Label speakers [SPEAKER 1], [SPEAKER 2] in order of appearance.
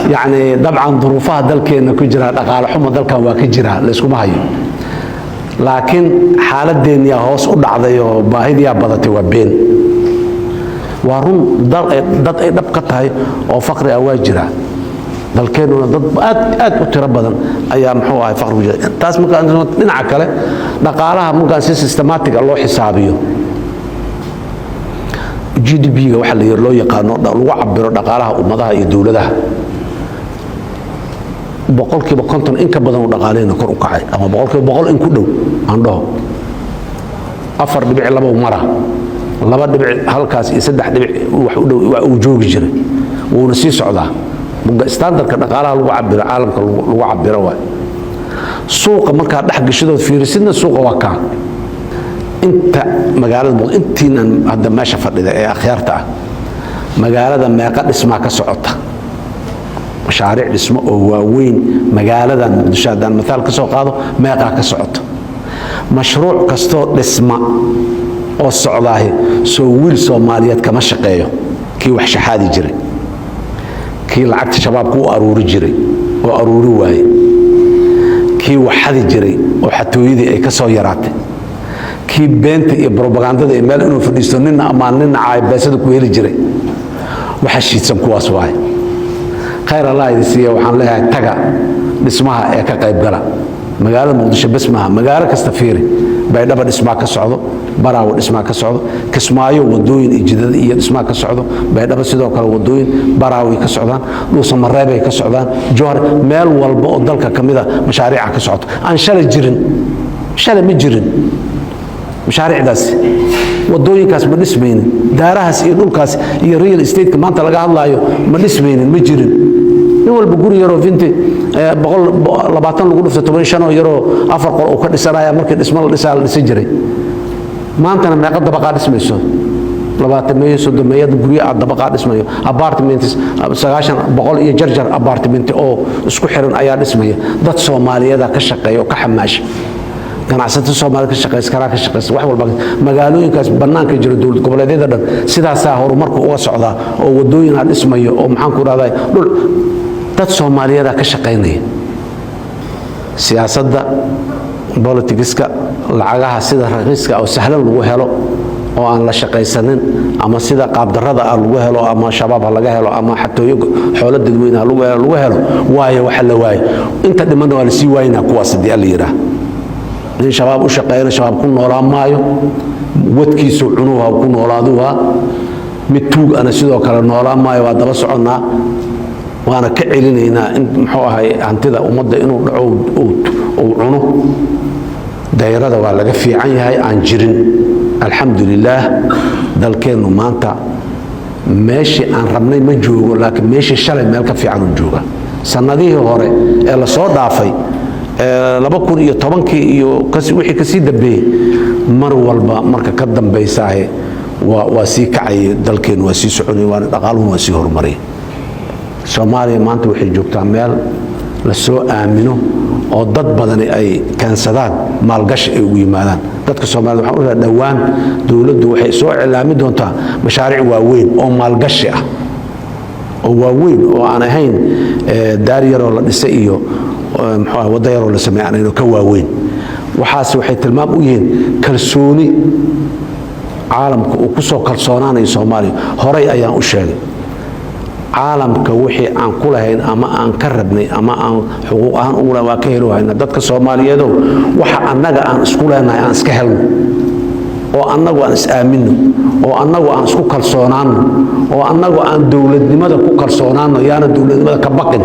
[SPEAKER 1] Yacni dabcan duruufaha dalkeenna ku jira, dhaqaale xumo dalkan waa ka jira, layskuma hayo, laakiin xaaladeenniyaa hoos u dhacday oo baahidiyaa badatay waa been. Waa run, dad ay dhab ka tahay oo faqri ah waa jira dalkeennuna, dad aad aad u tiro badan ayaa, muxuu ahay, faqri ku jira. Taas markaa dhinaca kale, dhaqaalaha markaa si systematic ah loo xisaabiyo, GDP-ga waxa la loo yaqaano, lagu cabiro dhaqaalaha ummadaha iyo dowladaha, 50% in ka badan uu dhaqaalihina kor u kacay, ama 100% in ku dhow aan dhaho. 4.2 mara, 2 dhibic halkaas iyo 3 dhibic wax u dhow waa uu joogi jiray, wuuna sii socdaa. Standardka dhaqaalaha lagu cabiro caalamka lagu cabiro waay. Suuqa markaa dhex gashadood fiirisidna, suuqa waa kaa inta magaalada, intiinan hadda meesha fadhida ee akhyaarta ah, magaalada meeqa dhismaa ka socota? Mashaariic dhismo oo waaweyn magaaladan Muqdisho haddaan mathaal ka soo qaado, meeqaa ka socota? Mashruuc kastoo dhisma oo socdaahi soo wiil Soomaaliyeed kama shaqeeyo? Kii wax shaxaadi jiray, kii lacagta shabaabka u aruuri jiray oo aruuri waaye, kii wax xadi jiray oo xatooyadii ay ka soo yaraatay, kii beenta iyo brobagandada iyo meel inuu fadhiisto nina ammaan nina caaybeesada ku heli jiray, waxa shiidsan kuwaas waaye. Khayr Allah idin siiya. Waxaan leeyahay, taga dhismaha ee ka qaybgala. Magaalada Muqdisho bes maaha, magaalo kasta fiiri. Baydhaba dhismaa ka socdo, Baraawo dhismaa ka socdo, Kismaayo wadooyin iyo jidad iyo dhismaa ka socdo, Baydhabo sidoo kale wadooyin, Baraaway ka socdaan, Dhuusamareebay ka socdaan, Jowhar, meel walba oo dalka ka mida mashaariica ka socoto aan shalay jirin. Shalay ma jirin mashaariicdaasi, wadooyinkaas ma dhismaynin, daarahaas iyo dhulkaas iyo real estate-ka maanta laga hadlaayo ma dhismaynin, ma jirin. Nin walba guri yaroo 20 120 lagu dhufto 15 oo yaroo afar qol uu ka dhisanaya markii dhismo la dhisaa la dhisan jiray. Maantana meeqa dabaqaa dhismayso? 20 meeyo, 30 meeyo guryo aad dabaqaa dhismayo, apartments 90, 100 iyo jarjar apartment oo isku xiran ayaa dhismaya. Dad Soomaaliyeeda ka shaqeeya oo ka xamaasha, ganacsato Soomaalida ka shaqaysa karaa ka shaqaysa, wax walba. Magaalooyinkaas bannaanka jira, dowlad goboleedyada dhan, sidaasaa horumarku uga socdaa oo wadooyinaa dhismayo oo, maxaan ku rahdaa, dhul dad Soomaaliyeeda ka shaqaynaya. Siyaasadda politicska, lacagaha sida raqiiska oo sahlan lagu helo oo aan la shaqaysanin, ama sida qaabdarrada ah lagu helo, ama shabaab ha laga helo ama xatooyo xoolo dadweyne ha lagu helo, lagu helo waayo waxa la waayo. Inta dhimanna waa lasii waayinaa kuwaas haddii Alla yidhaah. Nin shabaab u shaqeeyana shabaab ku noolaan maayo, wadkiisu cunuha ku noolaaduha. Mid tuug ana sidoo kale noolaan maayo. Waa daba soconnaa, waana ka celinaynaa in, muxuu ahay, hantida ummadda inuu dhaco uu cuno. Dayrada waa laga fiican yahay aan jirin. Alxamdu lilaah, dalkeennu maanta meeshii aan rabnay ma joogo, laakiin meeshii shalay meel ka fiican uu jooga. Sannadihii hore ee lasoo dhaafay, 2010-kii iyo wixii kasii dambeeyey, mar walba marka ka dambaysaahe waa sii kacayay dalkeennu, waa sii soconay, waana dhaqaaluhuna waa sii horumarayay. Soomaaliya maanta waxay joogtaa meel la soo aamino oo dad badani ay keensadaan maalgashi, ay ugu yimaadaan dadka Soomaalida. Waxaan u leeyahay, dhowaan dowladdu waxay soo cilaami doontaa mashaariic waaweyn oo maalgashi ah oo waaweyn oo aan ahayn daar yaroo la dhisay iyo, muxuu ah, waddo yaroo la sameey aan ahayn oo ka waaweyn. Waxaas waxay tilmaam u yihiin kalsooni caalamka uu ku soo kalsoonaanayo Soomaaliya. Horay ayaan u sheegay, caalamka wixii aan ku lahayn ama aan ka rabnay ama aan xuquuq ahaan ugu lahayn waa ka helo hayna. Dadka Soomaaliyeedow, waxa annaga aan isku leenahay aan iska helno, oo annagu aan is aaminno, oo annagu aan isku kalsoonaanno, oo annagu aan dowladnimada ku kalsoonaanno, yaana dowladnimada ka baqin.